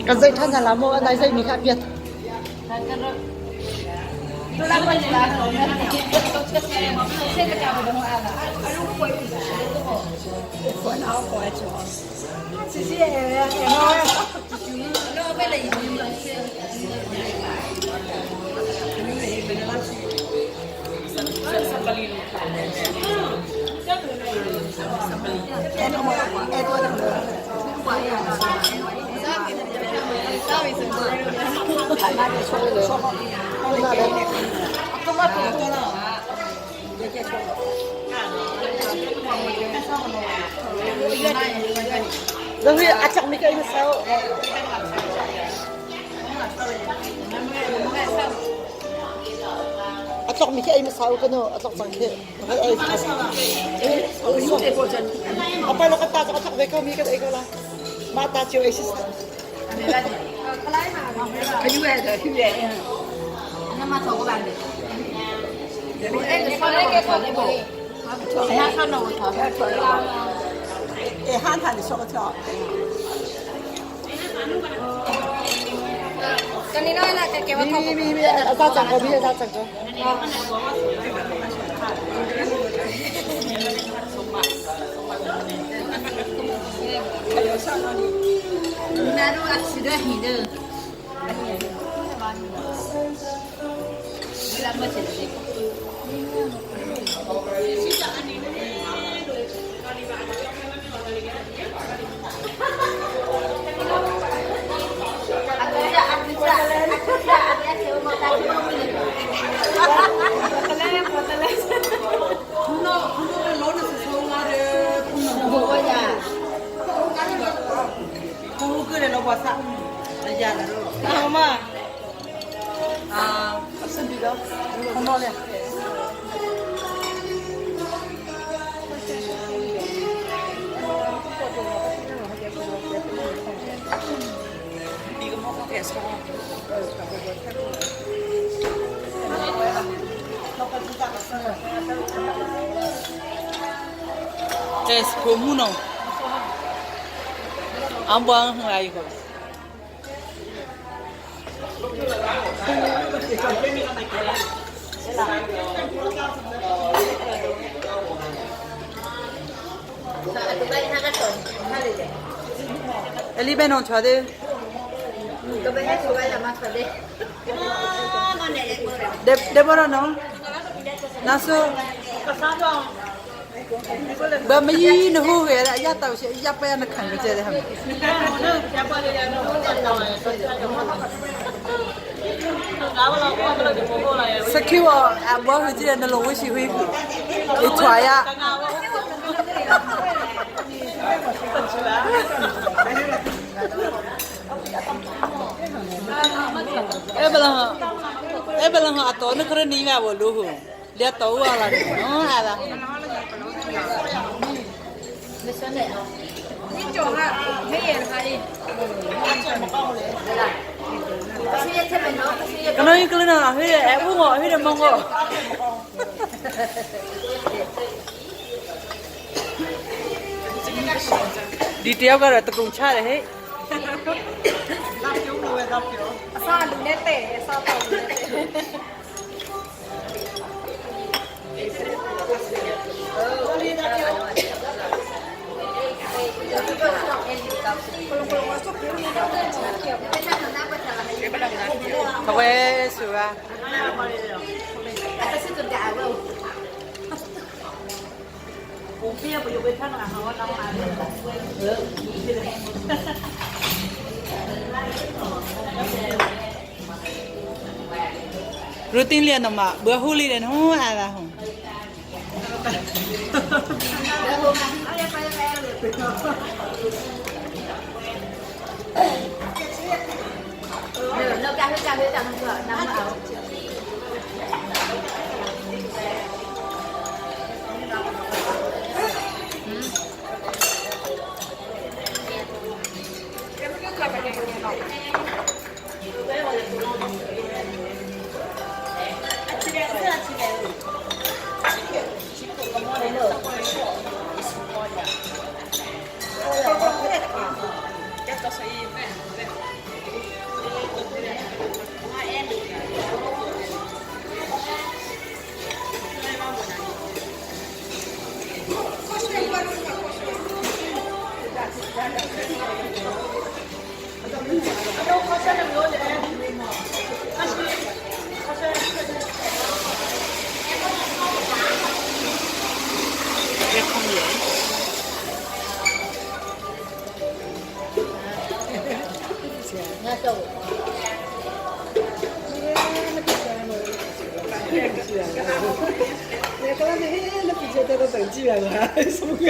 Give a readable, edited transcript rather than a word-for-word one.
Kan zei ṭhan hna la maw? Nai zei mi kha piat. A cak mi ka in sau. A tlok mi khi ei hmasa u ka nu a tlok cang khi ka ei a pa lo ka ta a tlok ve ko mi kan ei ko la mah ta cio ei si Mi mi a za cang ko mi a za cang ko. 你刚才那不觉得都等几年了，什么鬼？